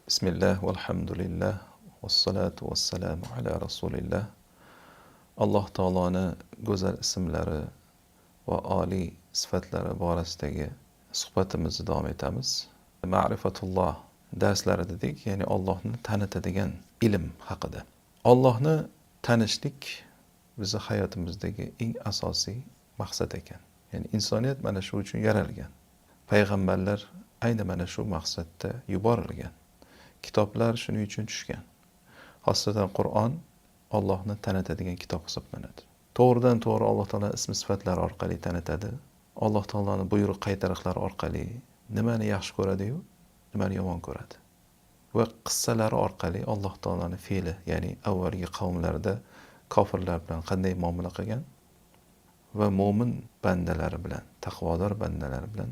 Bismillah, valhamdulillah, vassalotu vassalamu ala rasulillah. Alloh taoloni go'zal ismlari va oliy sifatlari borasidagi suhbatimizni davom etamiz. Ma'rifatulloh darslari dedik, ya'ni Allohni tanitadigan ilm haqida. Allohni tanishlik bizni hayotimizdagi eng asosiy maqsad ekan. Ya'ni insoniyat mana shu uchun yaralgan. Payg'ambarlar ayni mana shu maqsadda yuborilgan. Kitoblar shuning uchun tushgan. Xosatan Qur'on Allohni tanitadigan kitob hisoblanadi. To'g'ridan to'g'ri Alloh taolo ismi sifatlari orqali tanitadi. Alloh taoloni buyruq qaytariqlari orqali nimani yaxshi ko'radi-yu, nimani yomon ko'radi. Va qissalari orqali Alloh taoloni fe'li, ya'ni avvalgi qavmlarda kofirlar bilan qanday muomala qilgan va mo'min bandalari bilan, taqvodor bandalari bilan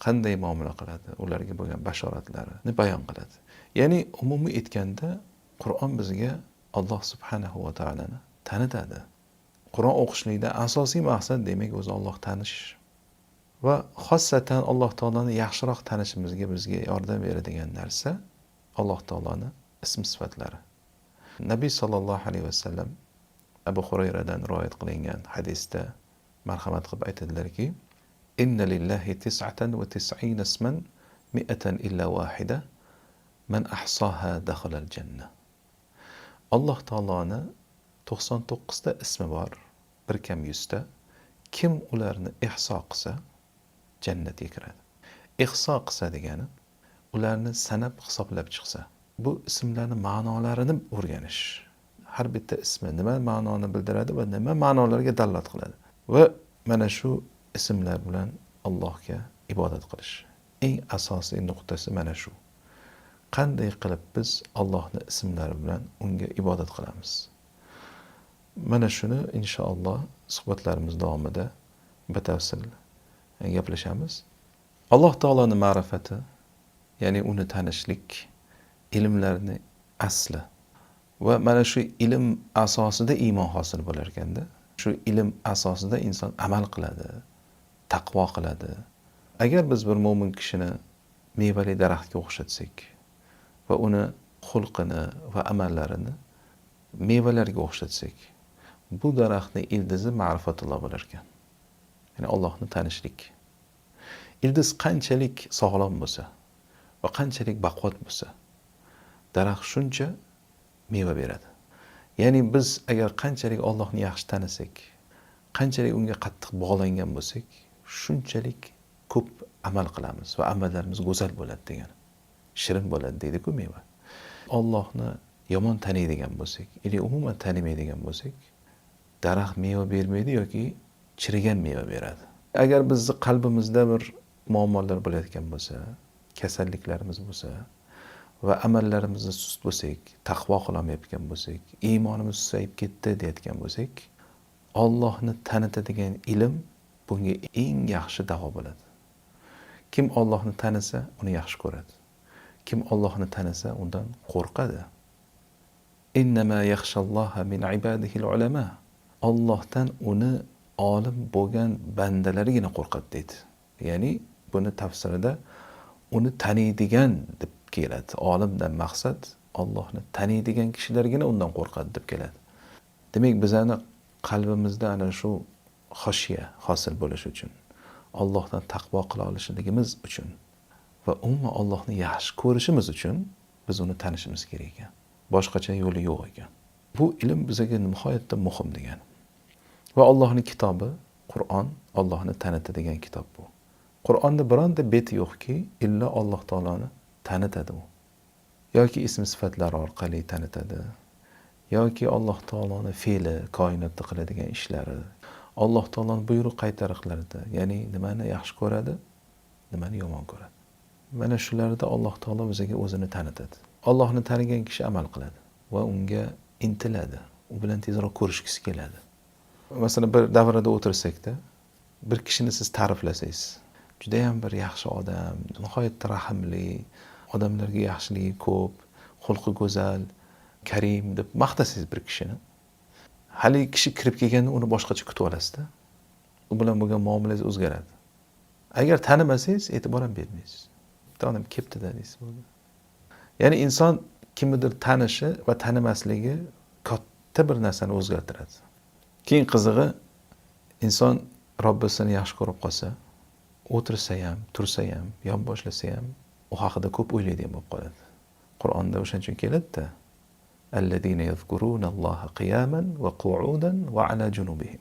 qanday muomala qiladi, ularga bo'lgan bashoratlarini bayon qiladi. Ya'ni umumiy aytganda Qur'on bizga Alloh subhanahu va taoloni tanitadi. Qur'on o'qishlikda asosiy maqsad demak o'zi Alloh tanish va xossatan Alloh taoloni yaxshiroq tanishimizga bizga yordam beradigan narsa Alloh taoloni ism sifatlari. Nabiy sollallohu alayhi vasallam Abu Hurayradan rivoyat qilingan hadisda marhamat qilib aytadilarki: "Inna lillahi tis'atan va tis'ina isman mi'atan illa wahida man ahsoha dakhalal janna." Alloh taoloni 99 ta ismi bor, bir kam 100 ta. Kim ularni ihso qilsa, jannatga kiradi. Ihso qilsa degani ularni sanab hisoblab chiqsa. Bu ismlarni ma'nolarini o'rganish. Har bitta ismi nima ma'noni bildiradi va nima ma'nolarga dalolat qiladi. Va mana shu ismlar bilan Allohga ibodat qilish. Eng asosiy nuqtasi mana shu. Qanday qilib biz Allohni ismlari bilan unga ibodat qilamiz? Mana shuni inshaalloh suhbatlarimiz davomida batafsil gaplashamiz. Alloh taoloni ma'rifati, ya'ni uni tanishlik ilmlarni asli va mana shu ilm asosida iymon hosil bo'lar ekanda, shu ilm asosida inson amal qiladi, taqvo qiladi. Agar biz bir mo'min kishini mevali daraxtga o'xshatsak va uni xulqini va amallarini mevalarga o'xshatsak, bu daraxtni ildizi ma'rifatulloh bo'lar ekan. Ya'ni Allohni tanishlik. Ildiz qanchalik sog'lom bo'lsa va qanchalik baquvvat bo'lsa, daraxt shuncha meva beradi. Ya'ni biz agar qanchalik Allohni yaxshi tanisak, qanchalik unga qattiq bog'langan bo'lsak, shunchalik ko'p amal qilamiz va amallarimiz go'zal bo'ladi degani. Shirin bo'ladi deydi-ku meva. Allohni yomon taniydigan bo'lsak, или umuman tanimaydigan bo'lsak, daraxt meva bermaydi yoki chirigan meva beradi. Agar bizni qalbimizda bir muammolar bo'layotgan bo'lsa, kasalliklarimiz bo'lsa va amallarimizni sust bo'lsak, taqvo qilolmayotgan bo'lsak, iymonimiz susayib ketdi deyotgan bo'lsak, Allohni tanitadigan ilm bunga eng yaxshi davo bo'ladi. Kim Allohni tanisa, uni yaxshi ko'radi. Kim Allohni tanisa, undan qo'rqadi. Innama yakhshalloha min ibadihil ulama. Allohdan uni olim bo'lgan bandalarigina qo'rqadi deydi. Ya'ni buni tafsirida uni taniydigan deb keladi. Olimdan maqsad Allohni taniydigan kishilargina undan qo'rqadi deb keladi. Demak, bizani qalbimizda ana shu xoshiya hosil bo'lishi uchun, Allohdan taqvo qila olishligimiz uchun va umuman Allohni yaxshi ko'rishimiz uchun biz uni tanishimiz kerak ekan. Boshqacha yo'li yo'q ekan. Bu ilm bizga nihoyatda muhim degani. Va Allohning kitobi Qur'on Allohni tanitadigan kitob bu. Qur'onda bironta beti yo'qki, illo Alloh taoloni tanitadi u. Yoki ism sifatlari orqali tanitadi, yoki Alloh taoloni fe'li, koinotda qiladigan ishlari, Alloh taoloni buyruq qaytariqlarida, ya'ni nimani yaxshi ko'radi, nimani yomon ko'radi. Mana shularda Alloh taolo bizga o'zini tanitadi. Allohni tanigan kishi amal qiladi va unga intiladi. U bilan tezroq ko'rishgisi keladi. Masalan, bir davrada o'tirsakda, bir kishini siz ta'riflasangiz, judayam bir yaxshi odam, nihoyatda rahmli, odamlarga yaxshiligi ko'p, xulqi go'zal, karim deb maqtasangiz bir kishini, haligi kishi kirib kelganda uni boshqacha kutib olasizda. U bilan bo'lgan muomalangiz o'zgaradi. Agar tanimasangiz, e'tibor ham bermaysiz. Bitta odam kelibdi-da deysiz, bo'ldi. Ya'ni inson kimnidir tanishi va tanimasligi katta bir narsani o'zgartiradi. Keyin qizig'i, inson Robbisini yaxshi ko'rib qolsa, o'tirsa ham, tursa ham, yon boshlasa ham u haqida ko'p o'ylaydigan bo'lib qoladi. Qur'onda o'shaning uchun keladi-da, allazina yazkurunalloha qiyaman va qu'udan va ala junubihim.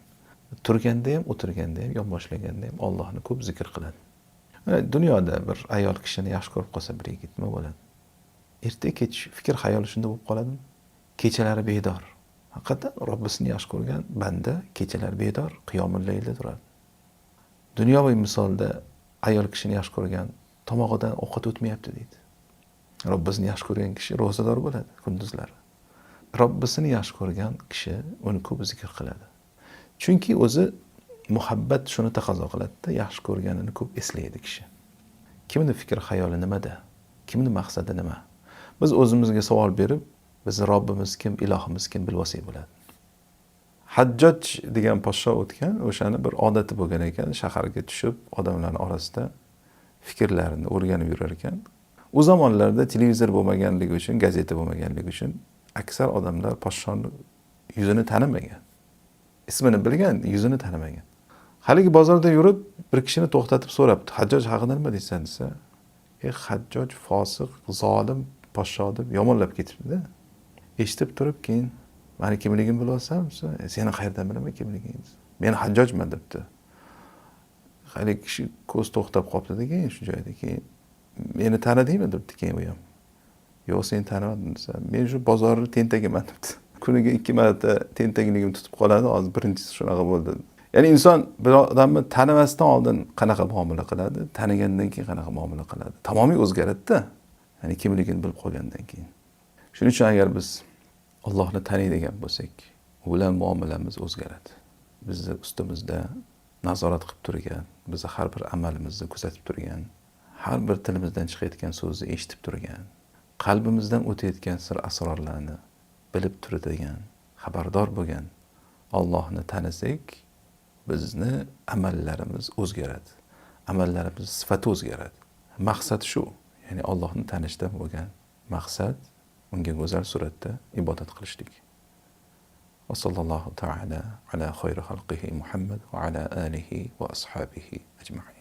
Turganda ham, o'tirganda ham, yon boshlaganda ham Allohni ko'p zikr qiladi. Dunyoda bir ayol kishini yaxshi ko'rib qolsa bir yigit nima bo'ladi? Erta kech fikr xayoli shunda bo'lib qoladimi? Kechalari bedor. Haqiqatan Robbisini yaxshi ko'rgan banda kechalari bedor, qiyomul laylda turadi. Dunyoviy misolda ayol kishini yaxshi ko'rgan tomog'idan ovqat o'tmayapti deydi. Robbisini yaxshi ko'rgan kishi ro'zador bo'ladi kunduzlari. Robbisini yaxshi ko'rgan kishi uni ko'p zikr qiladi. Chunki o'zi muhabbat shuni taqozo qiladi-da, yaxshi ko'rganini ko'p eslaydi kishi. Kimni fikr xayoli nimada? Kimni maqsadi nima? Biz o'zimizga savol berib, bizni Robbimiz kim, ilohimiz kim bilib olsak bo'ladi. Hajjoj degan podsho o'tgan, o'shani bir odati bo'lgan ekan, shaharga tushib, odamlarning orasida fikrlarini o'rganib yurar ekan. U zamonlarda televizor bo'lmaganligi uchun, gazeta bo'lmaganligi uchun aksar odamlar podshoni yuzini tanimagan. Ismini bilgan, yuzini tanimagan. Haligi bozorda yurib, bir kishini to'xtatib so'rabdi. Hajjoj haqida nima deysan desa, Hajjoj fosiq, zolim podsho deb yomonlab ketibdi-da. Eshitib turib keyin mani kimligimni bilyapsanmi desa, seni qayerdan bilaman kimligingni? Men Hajjojman debdi. Haligi kishi ko'z to'xtab qolibdi-da keyin shu joyda. Keyin meni tanidingmi debdi keyin u ham. Yo'q, seni tanimadim desa, men shu bozorni tentagiman debdi. Kuniga 2 marta tentakligim tutib qoladi, hozir birinchisi shunaqa bo'ldi. Ya'ni inson bir odamni tanimasdan oldin qanaqa muomala qiladi, tanigandan keyin qanaqa muomala qiladi. Tamomiy o'zgaradi-da. Ya'ni kimligini bilib qolgandan keyin. Shuning uchun agar biz Allohni taniydigan bo'lsak, u bilan muomalamiz o'zgaradi. Bizni ustimizda nazorat qilib turgan, bizni har bir amalimizni kuzatib turgan, har bir tilimizdan chiqayotgan so'zni eshitib turgan, qalbimizdan o'tayotgan sir asrorlarni bilib turadigan, xabardor bo'lgan Allohni tanisak, bizni amallarimiz o'zgaradi. Amallarimiz sifati o'zgaradi. Maqsad shu, ya'ni Allohni tanishdan bo'lgan maqsad unga go'zal suratda ibodat qilishlik. Va sallallohu ta'ala ala xayri xalqihi Muhammad va ala alihi va ashabihi ajma'in.